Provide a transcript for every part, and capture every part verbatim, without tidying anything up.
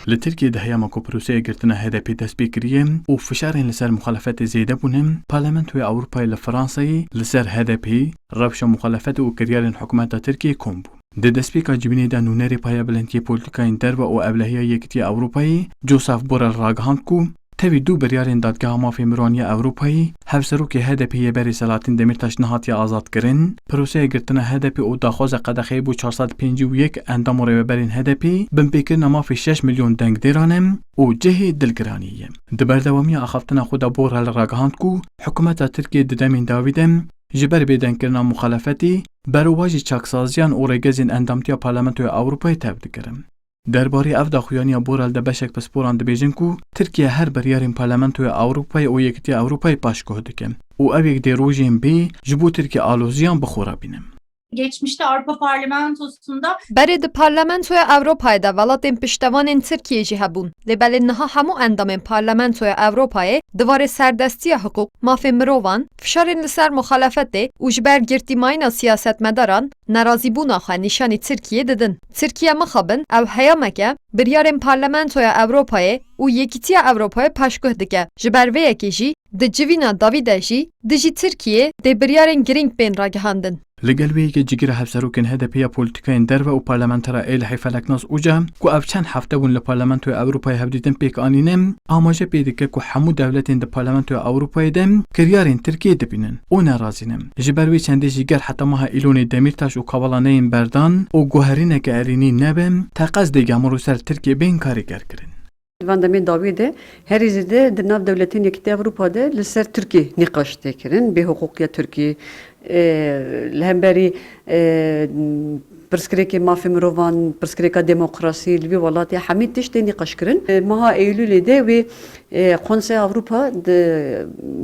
Li Tirkiyê di heyama ku proseya girtina H D P dest pê kiriye û fişarên li ser muxalefetê zêde bûne, Parlamentoya Ewropayê li Fransayê li ser H D P, rewşa muxalefetê û kiryarên hikûmeta Tirkiyê kom bû. Di destpêka civînê de nûnerê payebilind yê polîtîkayên derve û ewlehiya Yekîtiya Ewropayê, Joseph Borrell ragihand ku tevî du biryarên Dadgeha Mafê Mirovan ya Ewropayê, hevserokê H D P yê berê Selahattin Demirtaş nehatiye azadkirin, proseya girtina H D P û daxwaza qedexeyê bo çar sed pêncî û yek endam û rêveberên H D P, binpêkirina mafê şeş milyon dengdêran e û cihê dilgiranî ye. Di berdewamiya axaftina xwe de Borrell ragihand ku hikûmeta Tirkiyê di demên dawî de ji ber bêdengkirina muxalefetê, berovajî çaksaziyan û rêgezên endamtiya Parlamentoya Ewropayê tev dikirin. Derbarê ev daxuyaniya Borrell de beşek pisporan dibêjin ku Tirkiye her biryarên Parlamentoya Ewropayê û Yekîtiya Ewropayê paşguh dike û ev yek dê rojên bê ji bo Tirkiye aloziyan bi xwe re bîne. Geçmişte Avrupa Parlamentosu'nda Berê di Parlamentoya Ewropayê de welatên piştevanên Tirkiyê jî hebûn. Lê belê niha hemû endamên Parlamentoya Ewropayê di warê serdestiya hiqûq, mafê mirovan, fişarên li ser muxalefetê û ji ber girtîmayîna siyasetmedaran nerazîbûna xwe nîşanî Tirkiyê didin. Tirkiye mixabin ew heyameke biryarên Parlamentoya Ewropayê û Yekîtiya Ewropayê paşguh dike. Ji ber vê yekê jî di civîna dawî de jî dijî Tirkiyê dê biryarên girîng bên ragihandin. Li gel wê yekê cîgira hevserokên H D P ya polîtîkayên derve û parlamentera Êlihê Feleknaz Uca ku ev çend hefte bûn li Parlamentoya Ewropayê hevdîtin pêk anîne, amaje pê dike ku hemû dewletên di Parlamentoya Ewropayê de kiryarên Tirkiyê dibînin û nerazî ne. Ji ber wê çendê jî ger heta meha Îlonê Demîrtaş û Kavala neyên berdan û guherîneke erênî nebe, teqez dê gemaro ser Tirkiyê bên karîgerkirin. Van demên dawî de herî zêde di nav dewletên Yekîtiya Ewropa de li ser Tirkiyê nîqaş tê kirin, bêhiqûqiya Tirkiyê, e, li hemberî, e, pirsgirêkê mafê mirovan, pirsgirêka demokrasî li vî welatê hemî tişt tê nîqaş kirin. E, meha Eylûlê de wê, e, Konseya Ewropa di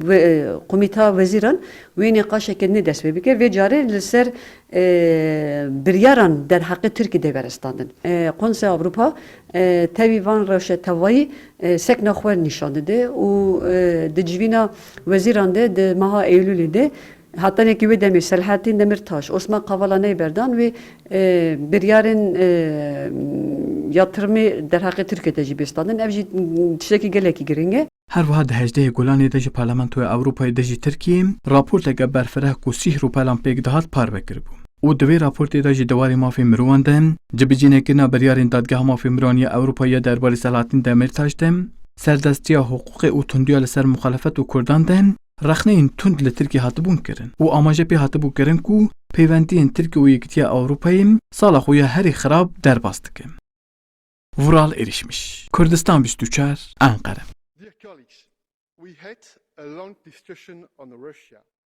we-, e, Komîta Wezîran wê nîqaşeke nê dest pê bike. Vê carê li ser e, biryaran derheqê Tirkî de were standin. E, Konseya Ewropa, e, tevî van rewşe tevayî, e, sekna xwe nîşan dide û, e, di civîna wezîran de di meha Eylûlê de hetanekî wê demê Selahattin Demirtaş, Osman Kavala ney berdan wê, e, biryarên, e, yatırımê derheqê Tirkiyê de jî bê standin. Ev jî tiştekî gelekî giring e. Her wiha di hejdehê Gulanê de ji Parlamentoya Ewropayê dijî Tirkiyê raporteke berfireh ku sîhr û pelan pêk dihat parve kiribû. Û di vê raportê de jî di warê mafê mirovan de, cibicînekirina biryarên Dadgeha Mafê Mirovan ya Ewropayê ya derbarê Selahattin Demirtaş de, serdestiya hiqûqê û tundiya li ser muxalefet û Kurdan de rexneyên tund li Tirkiyê hatibûn kirin û amaje pê hatibû kirin ku pêwendiyên Tirkiye û Yekîtiya Ewropayê sala xwe ya herî xirab derbas dike. Vural Erişmiş, Kurdistan bîst û çar, Enqere. Dear colleagues, we had a long discussion on Russia.